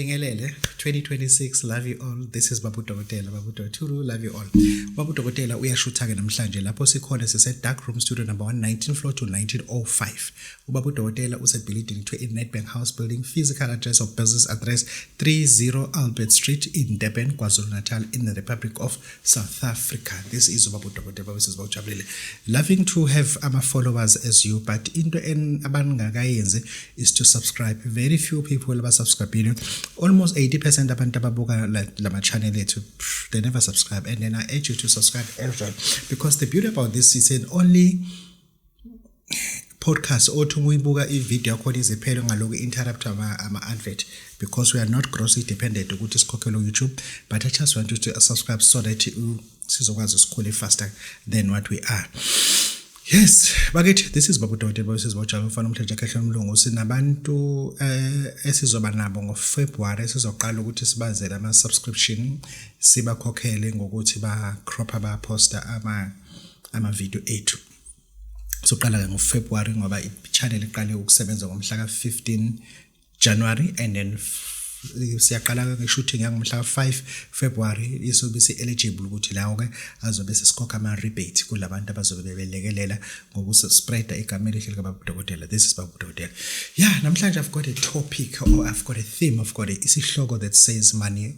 Nginibingelele 2026. Love you all. This is Babu Dokotela, Babu Doturu. Love you all. Babu Dokotela uyashutha ke namhlanje. Lapho sikhona sise Dark Room Studio number 119, floor to 1905. Ubabu Dokotela usebhilidini kuthiwa i-Nedbank House Building, physical address or business address 30 Albert Street in Durban, KwaZulu-Natal, in the Republic of South Africa. This is Ubabu Dokotela, Babu Sizibawujabulile. Loving to have ama followers as you, but into en abangakayenzi is to subscribe. Very few people abasubscribile. Almost 80% abantu ababuka lama channel ethu, they never subscribe, and then I urge you to subscribe as well, because the beauty about this is an only podcast othi uma uyibuka ivideo yakhona iziphele ngalokhu interrupt ama-advert, because we are not grossly dependent ukuthi sikhokhele ku-YouTube. But I just want you to subscribe so that sizokwazi sikhule faster than what we are. Yes, bakithi, this is Babu Dokotela, Babu Umfana umthetho akhehle umlungu. Sinabantu esizoba nabo ngoFebruary, esizoqala ukuthi sibazele ama subscription, sibakhokhele ngokuthi ba cropa, ba posta ama video ethu. Soqala ke ngoFebruary, ngoba i-channel iqale ukusebenza ngomhla ka-15 January, and then siyaqala ke nge-shooting yangomhla ka-5 February. Isobe si-eligible ukuthi lawo ke azobe sesikhokha ama-rebate kulabantu abazobe bebelekelela ngokuspreada igama elihle likaBaba Dokotela. This is Baba Dokotela. Yeah, namhlanje I've got a topic, or I've got a theme, I've got a isihloko that says money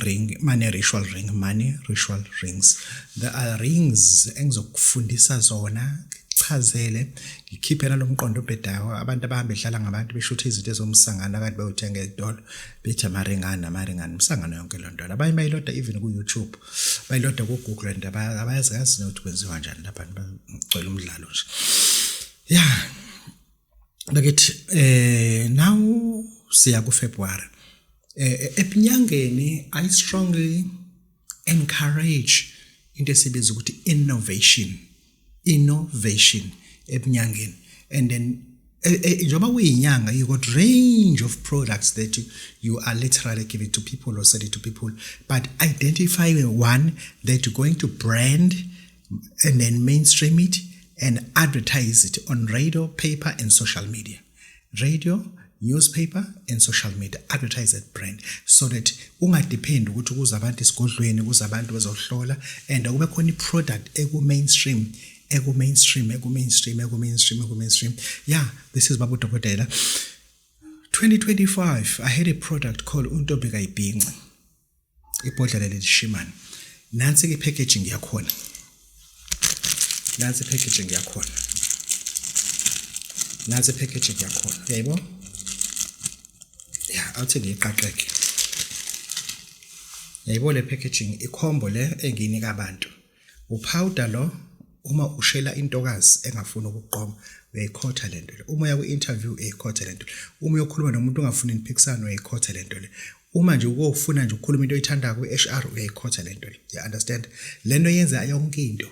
ring, money ritual ring, money ritual rings. There are rings engizokufundisa zona, chazele, ngikhiphe nalomqondo obhedayo, abantu abahamba bedlala ngabantu, beshutha izinto ezomsangano, kanti bayothenga ezitolo bethi amaringana, amaringana, umsangano yonke loo nto. Abanye bayiloda even ku-YouTube, bayiloda ku-Google, and abayazi kazi nokuthi kwenziwa kanjani lapha, bagcwele umdlalo nje. Yeah, bakithi, now siya ku-February. Ebunyangeni I strongly encourage into esibiza ukuthi innovation, innovation ebunyangeni. And then njengoba kuyinyanga, you got range of products that you are literally giving to people or selling to people, but identify one that you're going to brand and then mainstream it and advertise it on radio, paper and social media. Radio, newspaper and social media, advertise that brand so that ungadepend ukuthi kuze abantu esigodlweni, kuze abantu bezohlola, and kube khona i-product eku-mainstream, eku-mainstream, eku-mainstream, eku-mainstream, eku-mainstream. Yeah, this is Babu Dokotela. 2025 I had a product called Untombi Kayibhinci, ibhodlela lelishimane. Nansi ke packaging yakhona, nansi packaging yakhona, nansi packaging yakhona, uyayibona? Ya, awuthi ngiyiqaqeke. Uyayibona le packaging, ikhombo le engiyinika abantu. Upowder lo, uma ushela intokazi engafuni ukuqoma, uyayikhotha lento le. Uma uya ku-interview, uyayikhotha lento le. Uma uyokhuluma nomuntu ongafuni niphikisane, uyayikhotha lento le. Uma nje ukofuna nje ukukhuluma into oyithandayo kwi-HR, uyayikhotha lento le. You understand? Lento yenza yonke into,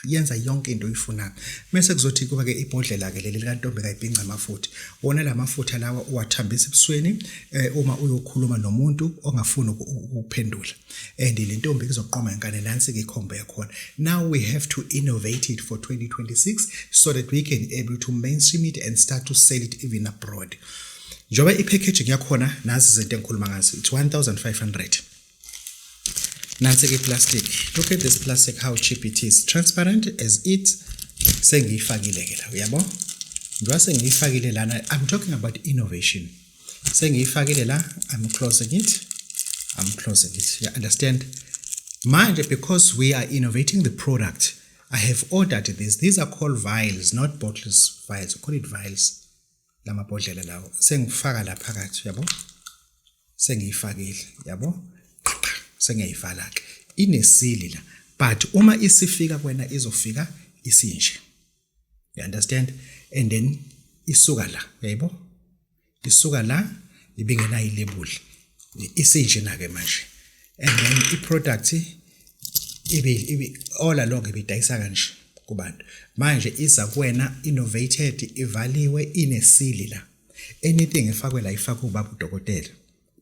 yenza yonke into oyifunayo. Mase kuzothi kuba ke ibhodlela ke leli likaNtombi Kayibhinca amafutha. Wona la mafutha lawa uwathambisa ebusweni uma uyokhuluma nomuntu ongafuni ukuphendula, and le ntombi izoqoma inkane. Nansi ke ikhombo yakhona. Now we have to innovate it for 2026 so that we can able to mainstream it and start to sell it even abroad. Njengoba i-packaging yakhona, nazi izinto engikhuluma ngazo, it's 1500. Nansi ke plastic. Look at this plastic, how cheap it is, transparent as it. Sengiyifakile ke la, uyabo? Njengoba sengiyifakile lana, I'm talking about innovation. Sengiyifakile la, I'm closing it, I'm closing it. You understand? Manje, because we are innovating the product, I have ordered this. These are called vials, not bottles, vials. We call it vials. Lamabhodlela lawo sengifaka la phakathi, yabo? Sengiyifakile, yabo? Sengiyayivala ke, inesili la, but uma isifika kuwena izofika isinje, you understand? And then isuka la, uyayibo? Isuka la, ibingenayo ilabel, isinje na ke manje. And then i-product ibe all along ibidayisa kanje kubantu. Manje iza kuwena innovated, ivaliwe, inesili la. Anything efakwe la ifakwe ubaba udokotela.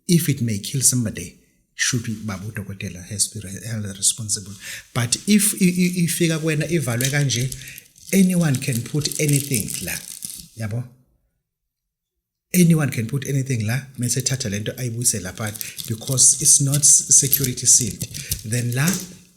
If it may kill somebody, should be baba udokotela has to be held responsible. But if ifika kuwena ivalwe kanje, anyone can put anything la, yabo? Anyone can put anything la, mase thatha lento ayibuyise lapha because it's not security sealed. Then la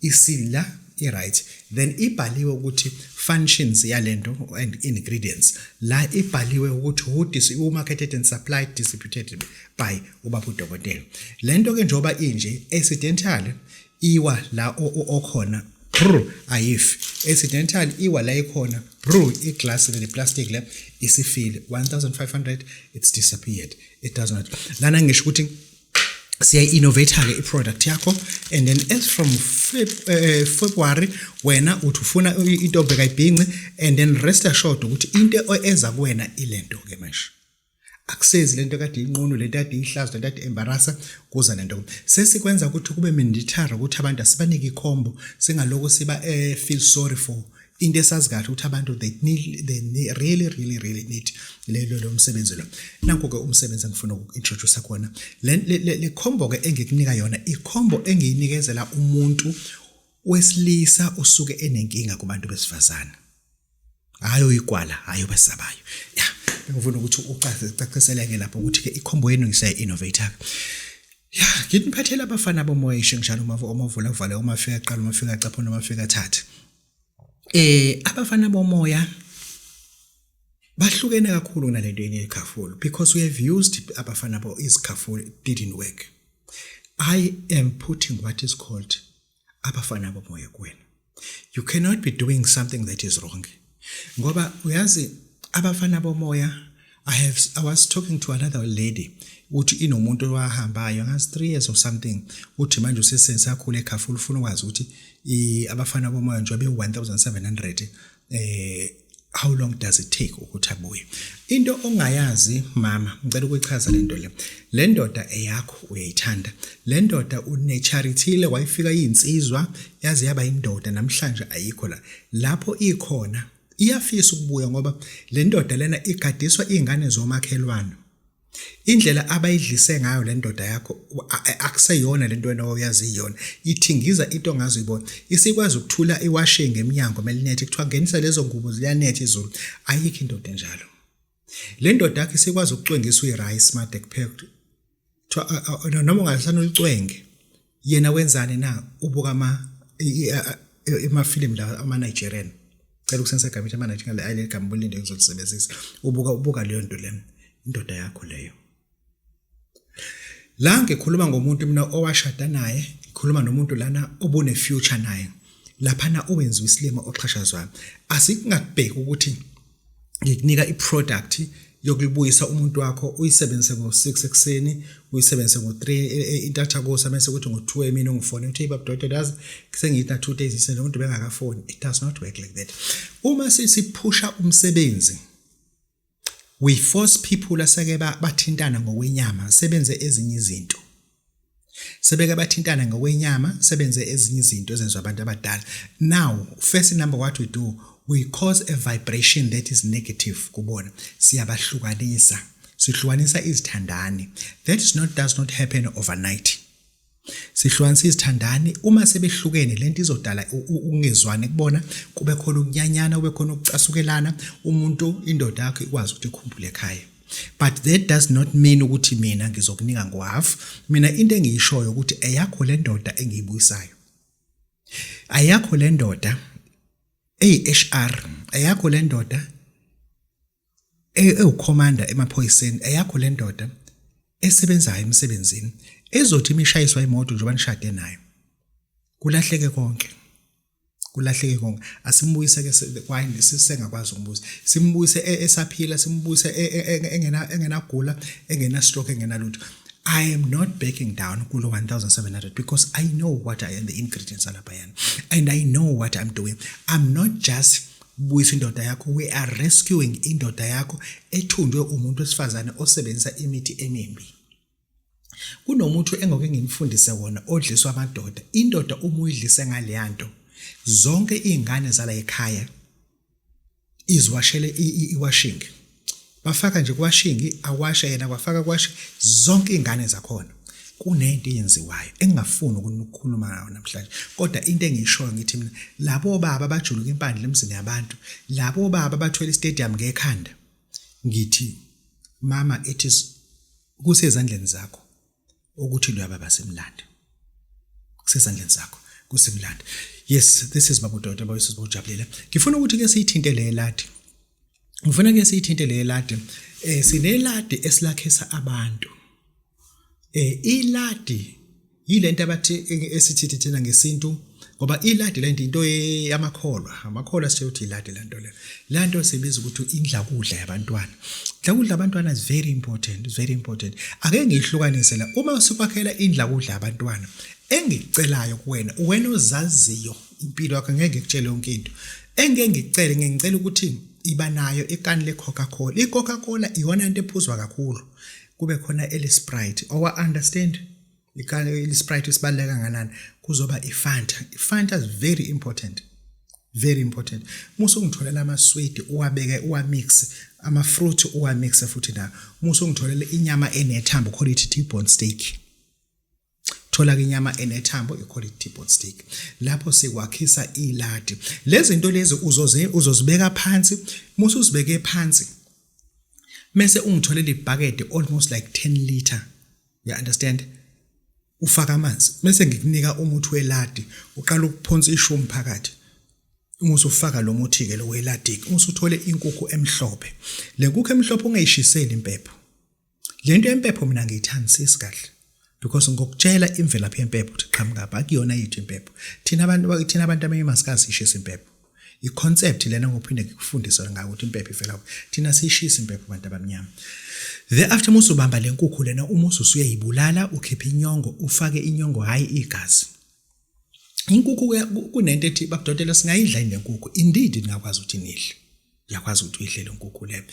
iseal la i-right, then ibhaliwe ukuthi functions yalento and ingredients. La ibhaliwe ukuthi who marketed and supplied, distributed by ubaba udokotela. Lento ke njengoba inje, accidental iwa la okhona, brr, ayifi. Accidental iwa la ikhona, brr, iglass le plastic le isifile. 1500, it's disappeared, it does not. Lana ngisho ukuthi siyayi-innovate ke i-product yakho, and then as from February wena uthi ufuna intombi kayibhinci, and then rest assured ukuthi into eza kuwena ilento ke manje. Akusezi lento kade inqunu, lento kade ihlazo, lento kade embarrassa, kuza lento. Sesikwenza ukuthi kube mandatory ukuthi abantu asibanike icombo, singaloko siba feel sorry for into esazi kahle ukuthi abantu they need, really really really need lelo lo msebenzi lo. Nanku ke umsebenzi engifuna uku-introduce khona. Le combo ke engikunika yona, icombo engiyinikezela umuntu wesilisa osuke enenkinga kubantu besifazane, hayi oyigwala, hayi obesabayo. Ya, ngifuna ukuthi ucaciseleke lapho ukuthi ke icombo yenu ngisiya-innovate. Ya, nginiphathela abafana bomoya isho njalo, uma omavula kuvale, uma fika qala, uma fika caphuna, uma fika thatha. Abafana bomoya bahlukene kakhulu kunalento yekhafulu because we have used abafana bo izikhafulu, it didn't work. I am putting what is called abafana bomoya kuwena. You cannot be doing something that is wrong, ngoba uyazi abafana bomoya, I was talking to another lady uthi inomuntu owahambayo ngazi 3 years or something, uthi manje usesensakhula ekhafula, ufuna ukwazi ukuthi abafana bomoya nje be 1700, how long does it take ukuthi abuye. Into ongayazi mama, ngicela ukuyichaza lento le. Le ndoda eyakho uyayithanda, le ndoda unecharityile, wayifika iyinsizwa yaze yaba indoda, namhlanje ayikho la lapho ikhona, iyafisa ukubuya ngoba le ndoda lena igadiswa izingane zomakhelwane. Indlela abayidlise ngayo le ndoda yakho akuseyona lento wena oyazi iyona. Ithingiza into ongaze uyibone, isikwazi ukuthula iwashing eminyango melinethe, kuthiwa ngenisa lezo ngubo ziyanetha izulu. Ayikho indoda enjalo. Le ndoda yakho isikwazi ukucwengisa uyirice made kupheka, kuthiwa noma ungasana ulicwenge. Yena wenzani na? Ubuka ama film la ama Nigerian. Cela ukusebenzisa igama ama Nigerian, ayile gama bolinde ngizolisebenzisa. Ubuka leyo nto lena, indoda yakho leyo. La ngikhuluma ngomuntu mina owashada naye, ngikhuluma nomuntu lana obune future naye laphana, owenziwa isilima, oxhashazwayo. Asikungakubheki ukuthi ngikunika iproduct yokulibuyisa umuntu wakho, uyisebenzise ngo-6 ekuseni, uyisebenzise ngo-3 intathakusa, bese kuthi ngo-2 emini ungifone uthi, "Baba doctor, yazi sengithi na 2 days isele umuntu bengakafoni." It does not work like that. Uma sisiphusha umsebenzi, we force people aseke bathintana ngokwenyama sebenze ezinye izinto, sebeke bathintana ngokwenyama, sebenze ezinye izinto ezenziwa abantu abadala. Now, first number, what we do, we cause a vibration that is negative kubona. Siyabahlukanisa, sihlukanisa izithandani. That is not does not happen overnight. Sihlukanisa izithandani. Uma sebehlukene, lento izodala ukungezwani kubona, kube khona ukunyanyana, kube khona ukucasukelana. Umuntu, indoda yakho ikwazi ukuthi ikhumbule ekhaya, but that does not mean ukuthi mina ngizokunika ngohalf. Mina into engiyishoyo ukuthi eyakho le ndoda engiyibuyisayo, ayakho le ndoda eyi-HR, ayakho le ndoda ewucommander emaphoyiseni, eyakho le ndoda esebenzayo emsebenzini, ezothi imishayiswa imoto njengoba nishade nayo, kulahleke konke, kulahleke konke. Asimbuyise ke kwaye sisengakwazi ukumbuza, simbuyise esaphila, simbuyise engena engenagula, engena stroke, engenalutho. I am not backing down kulo 1700 because I know what I am, the ingredients alaphayana, and I know what I'm doing. I'm not just buyisa indoda yakho, we are rescuing indoda yakho ethunjwe umuntu wesifazane osebenzisa imithi emimbi. Kunomuntu engoke ngimfundise wona odliswa amadoda. Indoda uma uyidlise ngaleyanto, zonke izingane zala ekhaya iziwashele iwashing, bafaka nje kuwashing, awashe yena, kwafaka kwashi zonke izingane zakhona. Kunento eyenziwayo engingafuni ukukhuluma ngayo namhlanje, kodwa into engiyishoyo ngithi mina, labo baba abajuluka impandle emzini yabantu, labo baba abathwele istadium ngekhanda, ngithi Mama, it is kusezandleni zakho ukuthi loya baba simlande. Kusezandleni zakho kusimlande. Yes, this is Babu Dota, boys bojabulile. Ngifuna ukuthi ke siyithinte le ladi. Ngifuna ke siyithinte le ladi. Sineladi esilakhisa abantu. Iladi yilento abathi esithi thina ngesintu, ngoba iladi lento into yamakholwa, amakholwa sithe ukuthi iladi lento le. Lento sibiza ukuthi indlakudla yabantwana. Indlakudla yabantwana is very important, is very important. Ake ngihlukanise la, uma usikwakhela indlakudla yabantwana, engikucelayo kuwena, wena ozaziyo impilo yakho, ngeke ngikutshele yonke into. Engeke ngikucele, ngicela ukuthi iba nayo ikani le-Coca-Cola. I-Coca-Cola iyona into ephuzwa kakhulu. Kube khona ele Sprite. Owa understand? Ikani ele Sprite isibaluleka kangakanani? Kuzoba iFanta. iFanta is very important. Very important. Musu ungitholela amaswidi uwabeke uwamix, ama fruit uwamix futhi na. Musu ungitholela inyama enethambo, call it T-bone steak. Thola ke inyama enethambo, you call it T-bone steak. Lapho sikwakhisa iladi. Lezi zinto lezi uzozibeka phansi, musu uzibeke phansi. Mase ungitholela ibhakede almost like 10 liter. You understand? Ufaka amanzi. Mase ngikunika umuthi weladi, uqala ukuphonsa ishumi phakathi. Uma usufaka lo muthi ke lo weladi, uma usuthole inkukhu emhlophe. Le nkukhu emhlophe ungayishiseli impepho. Lento yempepho mina ngiyithandisisi kahle. Because ngokutshela imvelaphi yempepho ukuthi qhamuka pha, akuyona yethu impepho. Thina abantu abanye sikaze sishisa impepho. I-concept lena ngophinde ngikufundise ngayo ukuthi impepho ivela kuphi. Thina siyishisa impepho abantu abamnyama. Thereafter uma usubamba le nkukhu lena, uma usuyayibulala, ukhipha inyongo, ufake inyongo hayi igazi. Inkukhu kunento ethi babudokotela singayidla yini le nkukhu? Indeed ningakwazi ukuthi nidle. Uyakwazi ukuthi uyidle le nkukhu le.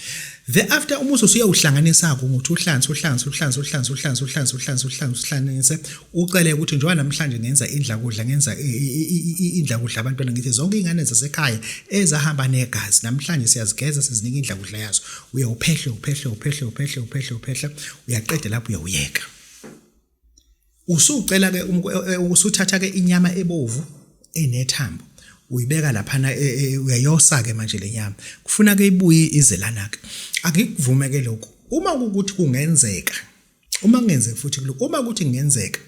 Thereafter uma usuyawuhlanganisa ke ukuthi uhlanze uhlanze uhlanze uhlanze uhlanze uhlanze uhlanze uhlanze uhlanganise, ucele ukuthi njengoba namhlanje ngenza indlakudla, ngenza indlakudla abantwana, ngithi zonke izingane zasekhaya ezahamba negazi namhlanje siyazigeza sizinika indlakudla yazo. Uyawuphehle uphehle uphehle uphehle uphehle uphehle, uyaqeda lapho uyawuyeka. Usucela ke usuthatha ke inyama ebovu enethambo, uyibeka laphana, uyayosa ke manje le nyama. Kufuna ke ibuye ize lana ke. Angikuvume ke lokhu. Uma kukuthi kungenzeka, uma kungenzeka futhi kulokhu, uma kuthi kungenzeka,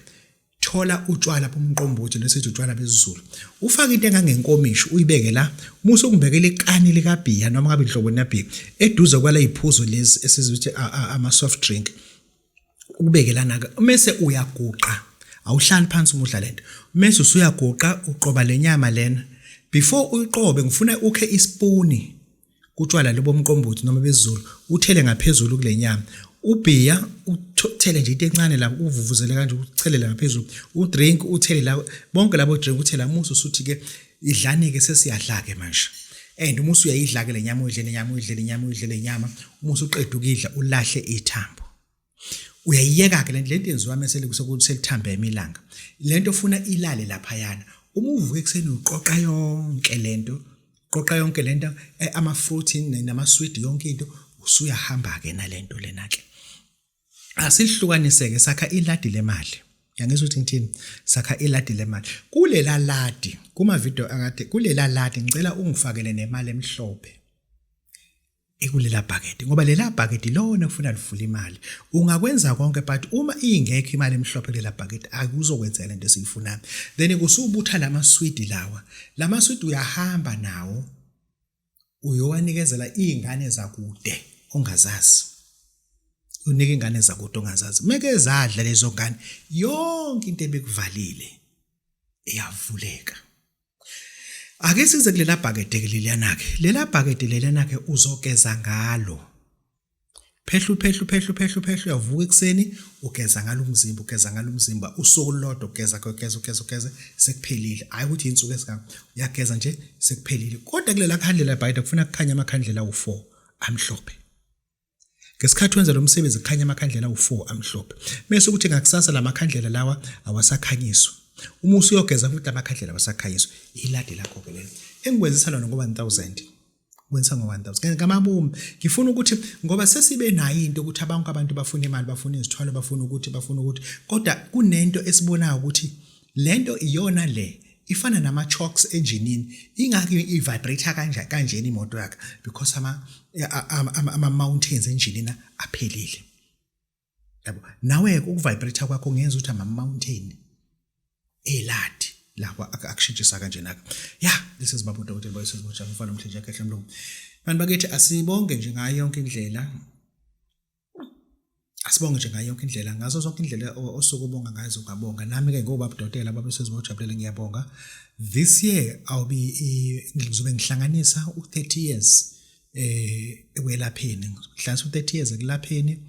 thola utshwala bomqombothi lesithi utshwala besiZulu. Ufake into engangenkomishi uyibeke la, uma usukubekela ikani likabhiya noma ngabe inhlobo nabhiya eduze kwale iphuzo lezi esizithi ama soft drink. Ukubeke lana ke, mese uyaguqa, awuhlali phansi uma udla lento. Mese usuyaguqa uqoba lenyama lena. Before uyiqobe ngifuna ukhe isipuni kutshwala lobo mqombothi noma besiZulu, uthele ngaphezulu kule nyama. Ubhiya uthele nje into encane la, uvuvuzele kanje, uchelele ngaphezulu. Udrink uthele la, bonke labo drink uthela, musu usuthi ke idlani ke, sesiyadla ke manje. And uma usuyayidla ke le nyama, uyidle le nyama, uyidle le nyama, uyidle le nyama, uma usuqeda ukudla ulahle ithambo. Uyayiyeka ke lento yenziwa mase selithambe emilanga. Lento ufuna ilale laphayana. Uma uvuka ekuseni uqoqa yonke lento, qoqa yonke lento, ama fruit nama sweet, yonke into usuyahamba ke nalento lena ke. Asihlukanise ke, sakha iladi lemali. Yangizwa ukuthi ngithini? Sakha iladi lemali. Kulela ladi, kuma video akade kulela ladi ngicela ungifakele nemali emhlophe ekulela bhakede, ngoba lela bhakede lona kufuna livule imali. Ungakwenza konke, but uma ingekho imali emhlophe kulela bhakede akuzokwenzeka lento esiyifunayo. Then kusubutha lamaswidi lawa. Lamaswidi uyahamba nawo uyowanikezela izingane zakude ongazazi. Unika ingane zakude ongazazi. Meke zadla lezo ngane, yonke into ebekuvalile iyavuleka. Ake size kulela bhakede ke leliyana ke. Lela bhakede leliyana ke uzogeza ngalo. Phehlu phehlu phehlu phehlu phehlu, uyavuka ekuseni ugeza ngalo umzimba, ugeza ngalo umzimba usuku olulodwa, ugeza ugeza ugeza ugeza, sekuphelile. Hayi ukuthi insuku ezingaka, uyageza nje sekuphelile. Kodwa kulela khandlela bhakede kufuna kukhanya amakhandlela awu4 amhlophe. Ngesikhathi wenza lo msebenzi kukhanya amakhandlela awu4 amhlophe. Mase ukuthi ngakusasa lamakhandlela lawa awasakhanyiswa. Uma usuyogeza futhi amakhandlela awasakhanyiswa. Iladi lakho ke lelo. Engikwenzisa lona ngo 1000. Kwenza ngo 1000. Ngamabomu ngifuna ukuthi ngoba sesibe nayo into ukuthi abantu abantu bafuna imali, bafuna izithwalo, bafuna ukuthi, bafuna ukuthi, kodwa kunento esibonayo ukuthi lento iyona le. Ifana nama chocks enjinini, ingakho i-vibrate kanje kanjena imoto yakhe, because ama mountains enjinini aphelile, yabo. Nawe ukuvibrate kwakho kungenza ukuthi ama mountain eladi lapho akushintshisa kanjena ke. Yeah, this is Babu Dokotela Boyise Mojama, mfana omhle nje, ekhehla mlungu. Bantu bakithi, asibonge nje ngayo yonke indlela, asibonge nje ngayo yonke indlela, ngazo zonke indlela osuke ubonga ngazo ungabonga. Nami-ke ngobaba udokotela babesezibojabulele, ngiyabonga. This year I'll be ngizobe ngihlanganisa u-30 years ekwelapheni, ngihlanganisa u-30 years ekulapheni.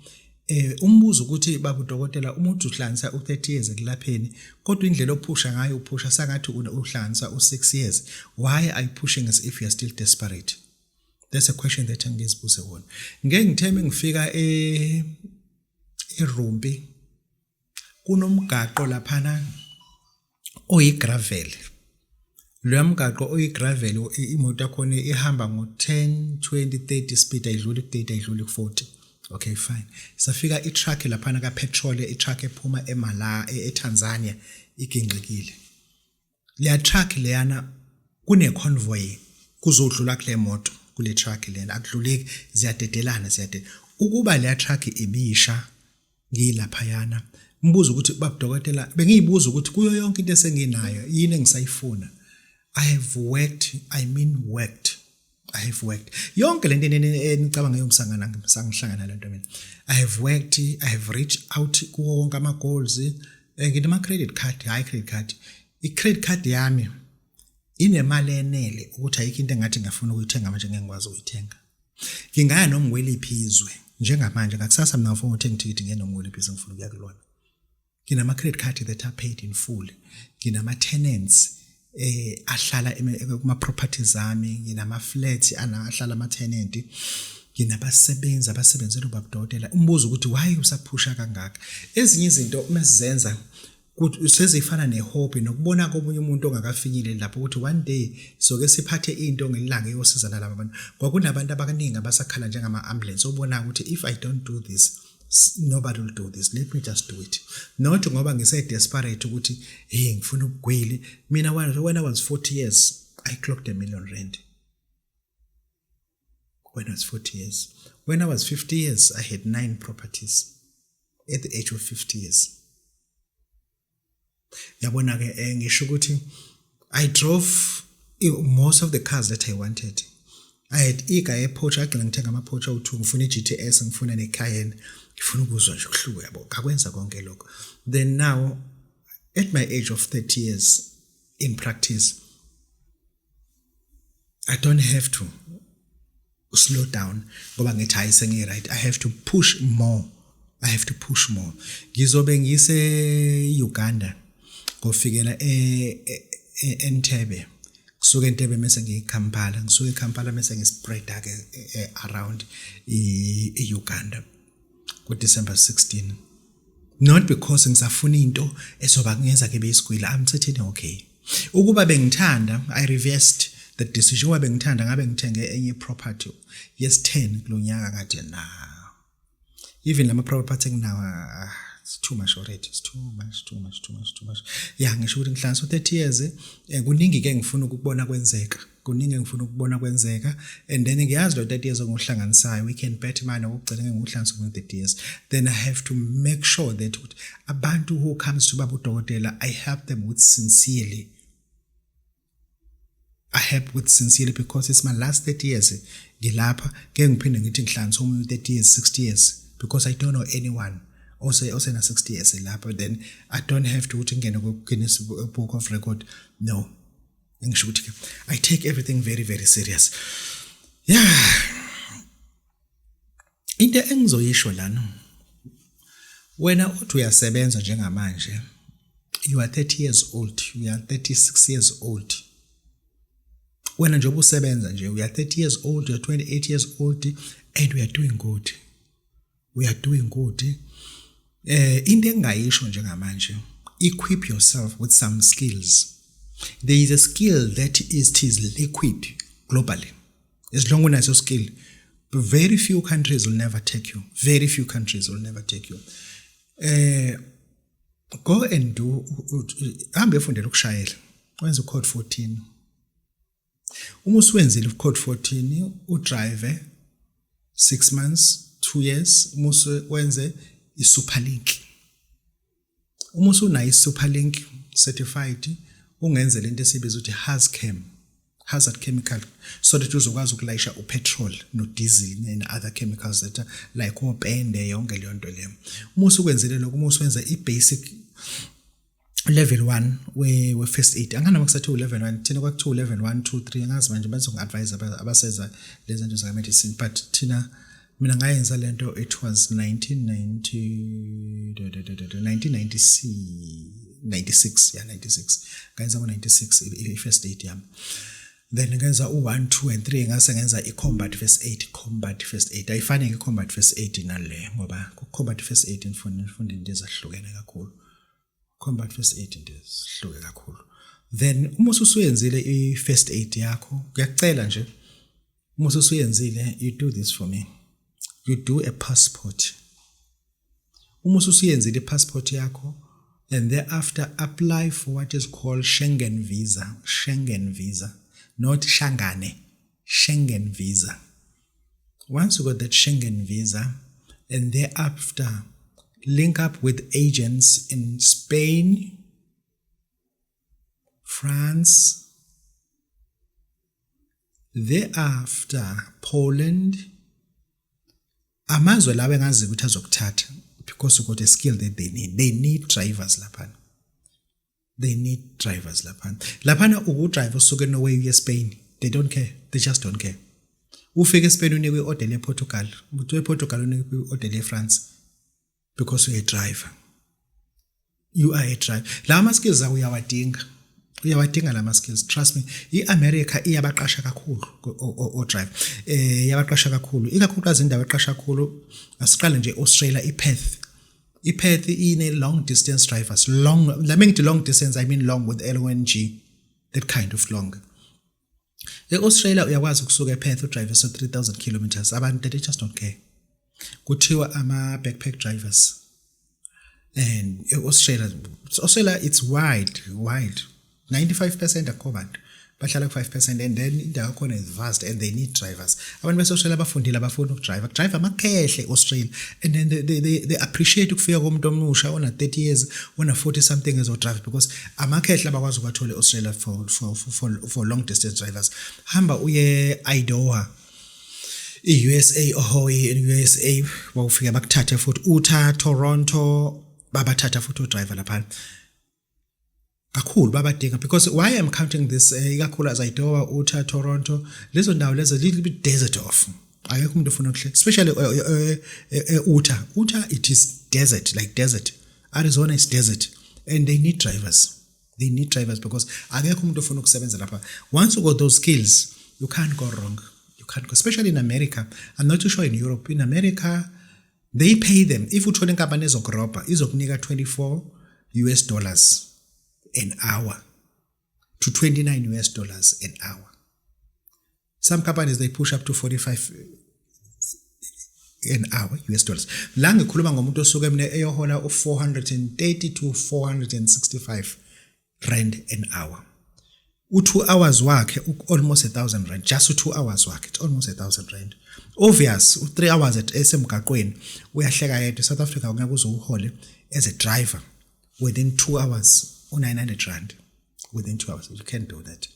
Umbuzo ukuthi, baba udokotela, umuntu uhlanganisa u-30 years ekulapheni, kodwa indlela ophusha ngayo uphusha sangathi uhlanganisa u-6 years. Why are you pushing as if you are still desperate? That's a question that engizibuze wona. Ngeke ngitheme ngifika eRumpi, kunomgaqo laphana oyigravel. Loya mgaqo oyigravel, imoto yakhona ihamba ngo-10, 20, 30 speed, ayidluli ku-30, ayidluli ku-40. Okay, fine. Safika i-truck laphana ka-petrol, i-truck ephuma eMala eTanzania, igingqikile leya truck leyana. Kune convoy kuzodlula kule moto, kule truck lena akudluleki, ziyadedelana, ziyadede. Ukuba leya truck ibisha ngilaphayana, mbuzo ukuthi, baba dokotela, bengiyibuza ukuthi kuyo yonke into esenginayo yini engisayifuna? I have worked, I mean worked, I have worked. Yonke lento enicabanga yomsangana ngihlangana lento mina. I have worked, I have reached out kuwo wonke ama goals. Nginama credit card, hayi credit card. I credit card yami inemali enele ukuthi ayikho into engathi ngafuna ukuyithenga manje ngeke ngikwazi ukuyithenga. Ngingaya noma kweliphi izwe njengamanje, ngakusasa mina ngifuna ukuthenga ithikithi, ngiye noma kweliphi izwe ngifuna ukuya kulona. Nginama credit card that are paid in full. Nginama tenants ahlala kuma properties ami, nginama flats ahlala ama tenant. Nginabasebenzi abasebenzela ubaba dokotela. Umbuzo ukuthi why usaphusha kangaka? Ezinye izinto masizenza sezifana nehobby, nokubona komunye umuntu ongakafinyeleli lapho ukuthi one day soke siphathe into ngelanga eyosiza nalaba bantu. Kwakunabantu abaningi abasakhala njengama-ambulance, obona ukuthi if I don't do this, nobody will do this, let me just do it. Not ngoba ngise-desperate ukuthi hey, ngifuna ubugwili mina. When I was 40 years, I clocked R1 million. When I was 40 years. When I was 50 years, I had nine properties at the age of 50 years. Yabona ke, ngisho ukuthi I drove most of the cars that I wanted. I had iga yePorsche, agcina ngithenga ama-Porsche awu-2, ngifuna i-GTS, ngifuna ne-Cayenne, ngifuna ukuzwa nje ukuhluka, yabo. Ngakwenza konke lokho. Then now at my age of 30 years in practice, I don't have to slow down ngoba ngithi hayi, sengi-right. I have to push more, I have to push more. Ngizobe ngise Uganda, ngofikela e Entebbe, kusuka eNtebbe mase ngiyiKampala, ngisuka eKampala mase ngispreada ke around i-Uganda ku December 16. Not because ngisafuna into ezoba kungenza ke beyisigwila. I'm sitting okay. Ukuba bengithanda, I reversed the decision, ukuba bengithanda ngabe ngithenge enye property yes 10 kulonyaka. Ngathi na, even lama property enginawo, it's too much already, it's too much, too much, too much, too much. Yeah, ngisho ukuthi ngihlanganisa 30 years, kuningi ke ngifuna ukubona kwenzeka, kuningi engifuna ukubona kwenzeka. And then ngiyazi lo 30 years onguhlanganisayo, we can bet mine okugcina ngikuhlanganisa ku 30 years. Then I have to make sure that ukuthi abantu who comes to baba udokotela, I help them with sincerely, I help with sincerely, because it's my last 30 years ngilapha. Ngeke ngiphinde ngithi ngihlanganisa omunye 30 years, 60 years, because I don't know anyone ose osena 60 years lapha. Then I don't have to ukuthi ngene ku Guinness Book of Record. No, ngisho ukuthi ke I take everything very, very serious. Yeah, into engizoyisho lana, wena uthi uyasebenza njengamanje, you are 30 years old, you are 36 years old, wena njengoba usebenza nje, we are 30 years old, you are 28 years old and we are doing good, we are doing good. Into engayisho njengamanje, equip yourself with some skills. There is a skill that is liquid globally. As long as unaso skill, very few countries will never take you, very few countries will never take you. Go and do, hambe ufundele ukushayela. Wenza ucode 14. Uma usuwenzile ucode 14, udrive 6 months, 2 years, uma usuwenze i-Superlink. Uma usunayo i-Superlink certified, ungenze lento esibiza ukuthi hazchem, hazard chemical, so that uzokwazi ukulayisha upetrol no-diesel and other chemicals that are like opende, yonke leyo nto leyo. Uma usukwenzile lokho, uma usuwenza i-basic level 1 we first aid, anganoma kusathiwa level 1, thina kwakuthiwa level 1, 2, 3, angazi manje, bazongi-advise abaseza lezi zinto zaka-medicine, but thina, mina ngayenza lento, it was 1990, 1996, yeah, 96 ngayenza ngo-96 i-first aid yami. Then ngenza u-1, 2 and 3, ngase ngenza i-combat first aid. Combat first aid ayifani i-combat first aid nale, ngoba ku-combat first aid nifunda into ezahlukene kakhulu. Combat first aid into ezihluke kakhulu. Then uma usuyenzile i-first aid yakho, kuyakucela nje, uma usuyenzile, you do this for me, you do a passport. Uma usuyenzile i-passport yakho, and thereafter apply for what is called Schengen visa. Schengen visa, not Shangane, Schengen visa. Once you got that Schengen visa, and thereafter link up with agents in Spain, France, thereafter Poland, amazwe lawa engazi ukuthi azokuthatha, because you got a skill that they need. They need drivers laphana, they need drivers laphana. Laphana ukudrive usuke eNorway uye eSpain, they don't care, they just don't care. Ufike eSpain, unikwe i-order ePortugal, uthi ePortugal unikwe i-order eFrance, because you're a driver, you are a driver. La ma skills uyawadinga, uyawadinga lama skills, trust me. iAmerica iyabaqasha kakhulu o driver, iyabaqasha kakhulu, ikakhulukazi indawo eqasha kakhulu. Asiqale nje Australia, iPerth. iPerth ine long distance drivers, long, let me ngithi long distance, I mean long with LONG, that kind of long. E-Australia uyakwazi ukusuka ePerth udrive so 3000 kilometers. Abantu, they just don't care. Kuthiwa ama backpack drivers. And e-Australia, Australia, it's wide, wide. 95% akho bantu bahlala ku-5%, and then indawo yakhona is vast and they need drivers. Abantu base-Australia bafundile, abafuni ukudrive, kudrive amakhehle e-Australia, and then they appreciate ukufika komuntu omusha ona 30 years, ona 40 something ezodrive, because amakhehle abakwazi ukwathola e-Australia for long distance drivers. Hamba uye Idaho, i-USA, oho, i-USA bawufika bakuthathe futhi. Utah, Toronto, babathatha futhi odriver lapha kakhulu, babadinga. Because why I'm counting this, ikakhulu as Idaho, Utah, Toronto, lezo ndawo lezo little bit desert off, akekho umuntu ofuna ukuhle, especially Utah. Utah, it is desert, like desert. Arizona is desert and they need drivers, they need drivers, because akekho umuntu ofuna ukusebenza lapha. Once you got those skills, you can't go wrong, you can't go, especially in America. I'm not too sure in Europe. In America they pay them. If uthola inkampani ezokurobha, izokunika 24 US dollars an hour to 29 US dollars an hour. Some companies, they push up to 45 an hour US dollars. La ngikhuluma ngomuntu osuke mina eyohola u430 to 465 rand an hour. U2 hours wakhe almost 1000 rand, just u2 hours wakhe, it's almost 1000 rand. Obvious, u3 hours at esemgaqweni uyahleka yedwa. South Africa ungeke uze uhole as a driver within 2 hours u900 rand within 2 hours. You can't do that,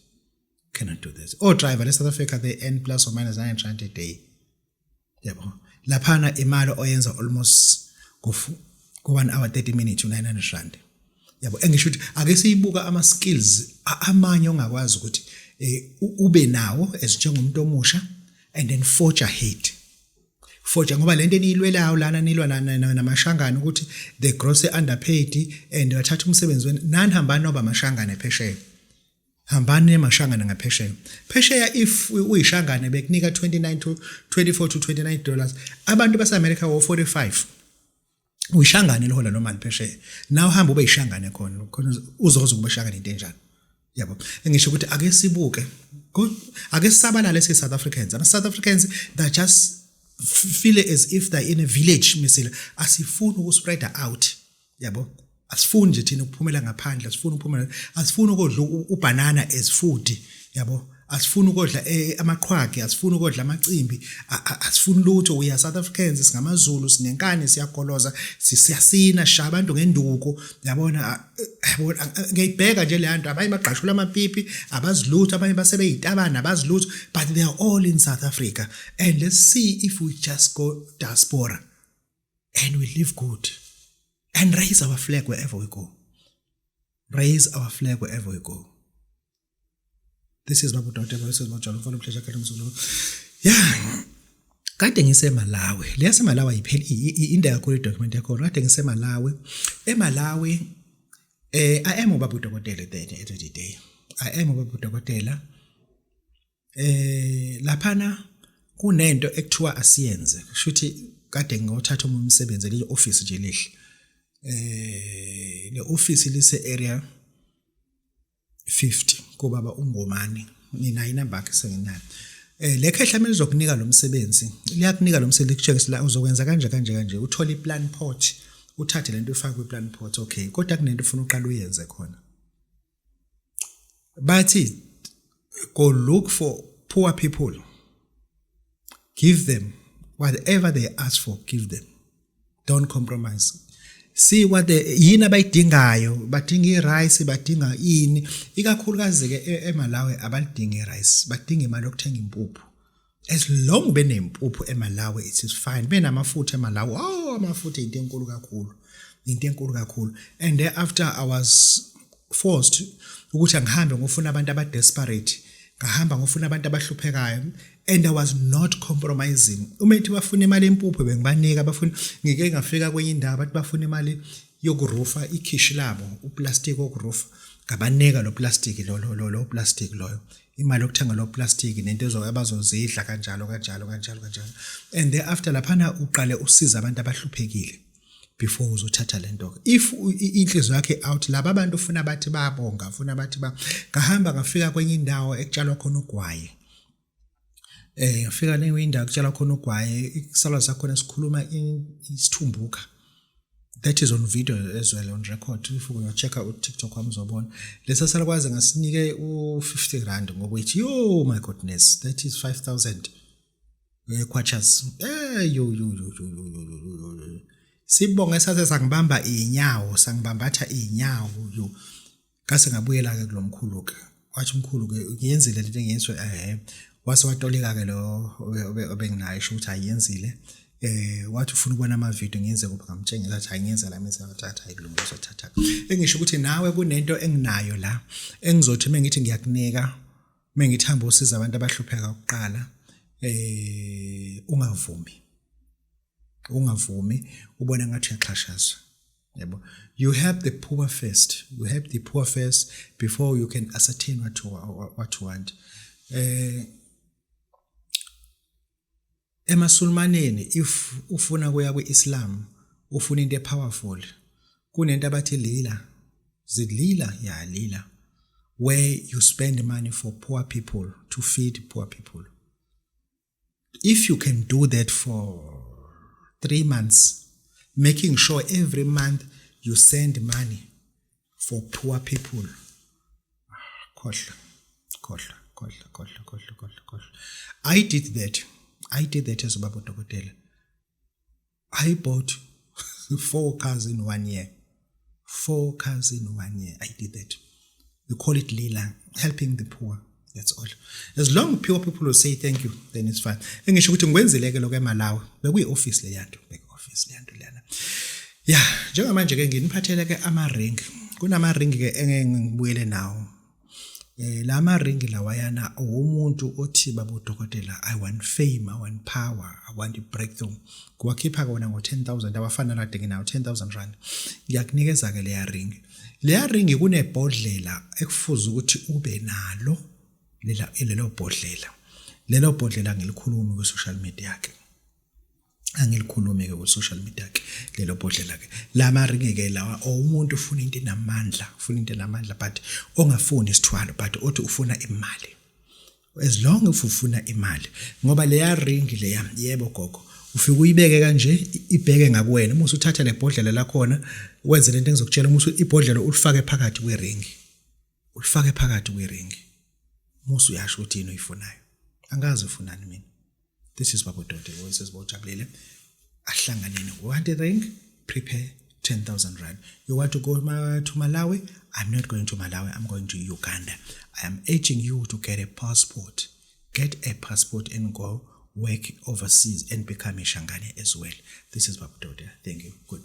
cannot do that. O driver le South Africa, they earn plus or minus 9 rand a day, yabo. Laphana imali oyenza almost ku 1 hour 30 minutes u900 rand, yabo. Engisho ukuthi ake siyibuka ama skills amanye ongakwazi ukuthi ube nawo as njengomuntu omusha and then forge ahead, forge, ngoba lento eniyilwelayo lana, nilwa namashangana ukuthi they gross underpaid and bathatha umsebenzi wenu. Nani hambani noba amashangane phesheya, hambani emashangana ngaphesheya. Phesheya if uyishangane bekunika 29 to 24 to $29, abantu base-America wo 45. Uyishangane lihola lo mali phesheya. Nawe hamba ube yishangane khona khona, uzoza ukuba shangane into enjani, yabo. Engisho ukuthi ake sibuke, ake sisabalale si South Africans. Ama South Africans, they just feel as if they're in a village. Misile asifuni ukuspread out, yabo. Asifuni nje thina ukuphumela ngaphandle, asifuni ukuphumela, asifuni ukudla ubhanana as food, yabo. Asifuni ukudla amaqhwagi, asifuni ukudla amacimbi, asifuni lutho. We are South Africans, singamaZulu, sinenkani, siyagoloza, siyasina, sishaya abantu ngenduku, yabona. Yabona, ngiyayibheka nje leya nto. Abanye bagqashula amapipi, abazilutho, abanye basebeyitabana, abazilutho, but they are all in South Africa. And let's see if we just go diaspora and we live good and raise our flag wherever we go. Raise our flag wherever we go. This is Babu Doteba, this is Mojalo, mfana umhlesha kade umzulu. Yeah. Kade ngiseMalawi. Le yaseMalawi ayipheli, inde kakhulu idocument yakhona. Kade ngiseMalawi. EMalawi I am ubaba udokotela at the end of the day. I am ubaba udokotela. Laphana kunento ekuthiwa asiyenze. Kusho ukuthi kade ngothatha omunye umsebenzi elinye office nje lihle. Le office lise area 50 kubaba uNgomane. Nina inamba yakhe senginayo. Le khehla mina lizokunika lo msebenzi, liyakunika lo msebenzi, likutshengisa la uzokwenza kanje kanje kanje, uthole iplan pot, uthathe lento uyifake kwi-plan pot, okay, kodwa kunento ufuna uqala uyenze khona. Bathi go look for poor people, give them whatever they ask for, give them, don't compromise. See what the yini abayidingayo, badinga irice, badinga ini, ikakhulukazi ke eMalawi abalidingi irice, badinga imali yokuthenga impuphu. As long benempuphu eMalawi, it is fine. Benamafutha eMalawi, oh, amafutha into enkulu kakhulu, into enkulu kakhulu. And thereafter I was forced ukuthi angihambe ngofuna abantu aba-desperate, ngahamba ngofuna abantu abahluphekayo, and I was not compromising. Uma ethi bafuna imali empuphu, bengibanika. Bafuna, ngike ngafika kwenye indawo, bathi bafuna imali yokurufa ikhishi labo, uplastic wokurufa, ngabanika lo plastic, lo plastic loyo, imali yokuthenga lo plastic nento abazozidla, kanjalo kanjalo kanjalo kanjalo. And thereafter laphana uqale usiza abantu abahluphekile before uzothatha lento. If inhliziyo yakhe out, laba abantu ufuna bathi bayabonga, ufuna bathi ba. Ngahamba ngafika kwenye indawo ekutshalwa khona ugwayi. Ngafika le indawo ekutshalwa khona ugwayi, isalwa sakhona sikhuluma isiTumbuka. That is on video as well, on record. If uyo-check-a u-TikTok wami uzobona. Lesa salukwazi ngasinike u-50 rand ngokuthi, yo my goodness, that is 5000 kwachas. Yo yo yo yo yo yo yo yo. Sibonge sase sangibamba inyawo, sangibambatha inyawo yo. Ngase ngabuyela ke kulomkhulu ke. Wathi umkhulu ke ngiyenzile lento engiyenzwe, wase watolika ke lo obenginaye, esho ukuthi ayiyenzile. Wathi ufuna ukubona ama video ngiyenze kuphi, ngamtshengisa, athi ayiyenze la, mase wathatha, ayikulungile, uzothatha. Engisho ukuthi nawe kunento enginayo la engizothi mengithi ngiyakunika, mengithi hamba usiza abantu abahlupheka kuqala, ungavumi. Ungavumi ubone ngathi uyaxhashazwa. Yabo, you help the poor first, you help the poor first before you can ascertain what you want. Emasulmaneni, if ufuna kuya kwi-Islam, ufuna into epowerful, kunento abathi lila zilila ya lila, where you spend money for poor people, to feed poor people. If you can do that for 3 months, making sure every month you send money for poor people, khohlwa, khohlwa, khohlwa, khohlwa, khohlwa, khohlwa, khohlwa. I did that. I did that as ubaba udokotela. I bought 4 cars in 1 year. 4 cars in 1 year. I did that. We call it lila, helping the poor. That's all. As long poor people will say thank you, then it's fine. Engisho ukuthi ngikwenzile ke lokho eMalawi. Bekuyi office le yanto, bekuyi office le yanto lena. Yeah, njengamanje ke nginiphathele ke ama ring. Kunama ring ke engeke ngibuyele nawo. La ma ring lawayana umuntu othi baba udokotela, I want fame, I want power, I want a breakthrough. Kuwakhipha kona ngo 10,000 awafana nade nginawo 10,000 rand. Ngiyakunikeza ke leya ring. Leya ring kunebhodlela ekufuza ukuthi ube nalo, lela lelo bhodlela. Lelo bhodlela ngilikhulumi ku social media ke. Angilikhulumi ke ku social media ke lelo bhodlela ke. Lama ring ke lawa umuntu ufuna into enamandla, ufuna into enamandla, but ongafuni isithwalo, but othi ufuna imali. As long if ufuna imali, ngoba leya ring leya, yebo gogo, Ufike uyibeke kanje, ibheke ngakuwena. Uma usuthatha le bhodlela lakhona, wenze lento engizokutshela. Uma ibhodlela ulifake phakathi kweringi, ulifake phakathi kweringi, musu uyasho ukuthi yini oyifunayo. Angazi ufunani mina. This is Baba Doti, voices bojabulile ahlanganeni. Want a ring? Prepare 10,000 rand. You want to go to Malawi? I'm not going to Malawi, I'm going to Uganda. I am urging you to get a passport. Get a passport and go work overseas and become a Shangane as well. This is Baba Doti. Thank you. Good.